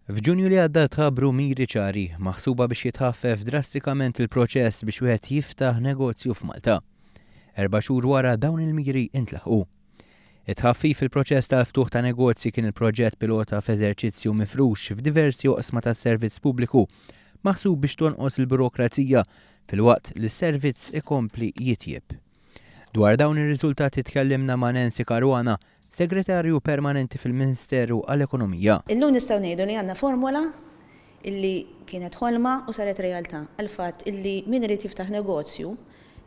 F'Ġunju li għadda tħabbru miri ċari, maħsuba biex jitħaffef drastikament il-proċess biex wieħed jiftaħ negozju f'Malta. Erba' xhur wara dawn il-miri intlaħqu. It-tħaffif fil-proċess tal-ftuħ ta' negozji kien il-proġett pilota f'eżerċizzju mifrux f'diversi oqsma tas-servizz pubbliku, maħsub biex tonqos il-burokrazija filwaqt li s-servizz ikompli jitjieb. Dwar dawn ir-riżultati tkellimna ma' Nancy Caruana, Segretarju Permanenti fil-Ministeru għall-Ekonomija. Illum nistgħu ngħidu li għandna formola illi kienet ħolma u saret realtà għall-fatt illi min irid jiftaħ negozju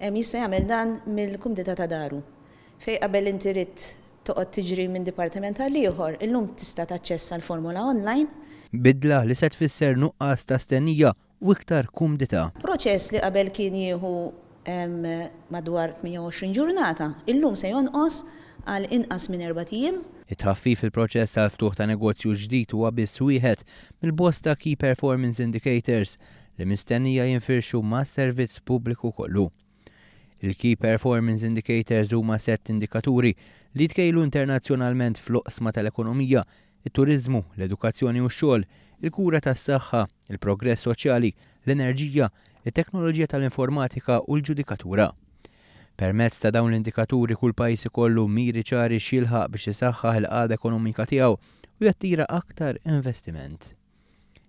jista' jagħmel dan mill-kumdità ta' daru. Fejn qabel inti ridt toqgħod tiġri minn dipartiment għal ieħor, illum tista' taċċessa l-formola online. Bidla li se tfisser nuqqas ta' stennija u iktar kumdità. Proċess li qabel kien jieħu madwar 28 ġurnata, illum se jonqos għal inqas minn erbat ijiem. It-tħaffif fil-proċess għall-ftuħ ta' negozju ġdid huwa biss wieħed mill-bosta Key Performance Indicators li mistennija jinfirxu mas-servizz pubbliku kollu. Il-Key Performance Indicators huma sett indikaturi li jitkejlu internazzjonalment fl-oqsma tal-ekonomija, it-turiżmu, l-edukazzjoni u x-xogħol, il-kura tas-saħħa, il-progress soċjali, l-enerġija, it-teknoloġija tal-informatika u l-ġudikatura. Permezz ta' dawn l-indikaturi kull pajjiż ikollu miri ċari x'jilħaq biex isaħħaħ il-qagħda ekonomika tiegħu u jattira aktar investiment.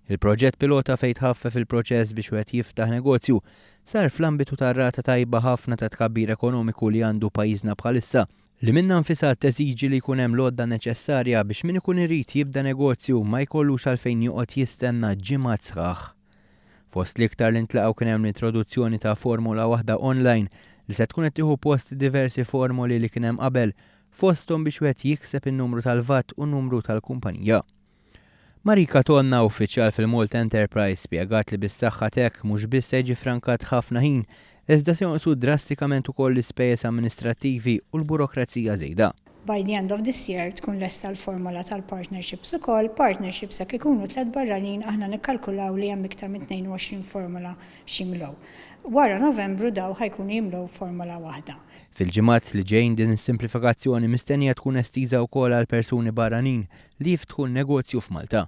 Il-proġett pilota fejn tħaffef il-proċess biex wieħed jiftaħ negozju sar fl-ambitu tar-rata tajba ħafna ta' tkabbir ekonomiku li għandu pajjiżna bħalissa, li minnha nfisha teżiġi li jkun hemm l-għodda neċessarja biex min ikun irid jibda negozju ma jkollux għalfejn joqgħod jistenna ġimgħat sħaħ. Fost l-iktar li ntlaqgħu kien hemm l-introduzzjoni ta' formola waħda online li se tkun qed tieħu post diversi formoli li kien hemm qabel, fosthom biex wieħed jikseb in-numru tal-VAT u n-numru tal-kumpanija. Marika Tonna, uffiċjal fil-Malta Enterprise, spjegat li bis-saħħa t'hekk mhux biss se jiġi ffrankat ħafna ħin, iżda se jonqsu drastikament ukoll l-ispejjeż amministrattivi u l-burokrazija żejda. By the end of this year tkun lesta l-formola tal-partnerships ukoll, partnerships jekk ikunu tlett barranin aħna nikkalkulaw li hemm iktar minn 22 formola x'jimlew. Wara Novembru daw ħa jkunu jimlew formola waħda. Fil-ġimgħat li ġejjin din is-simplifikazzjoni mistennija tkun estiża wkoll għal persuni barranin li jiftħu negozju f'Malta.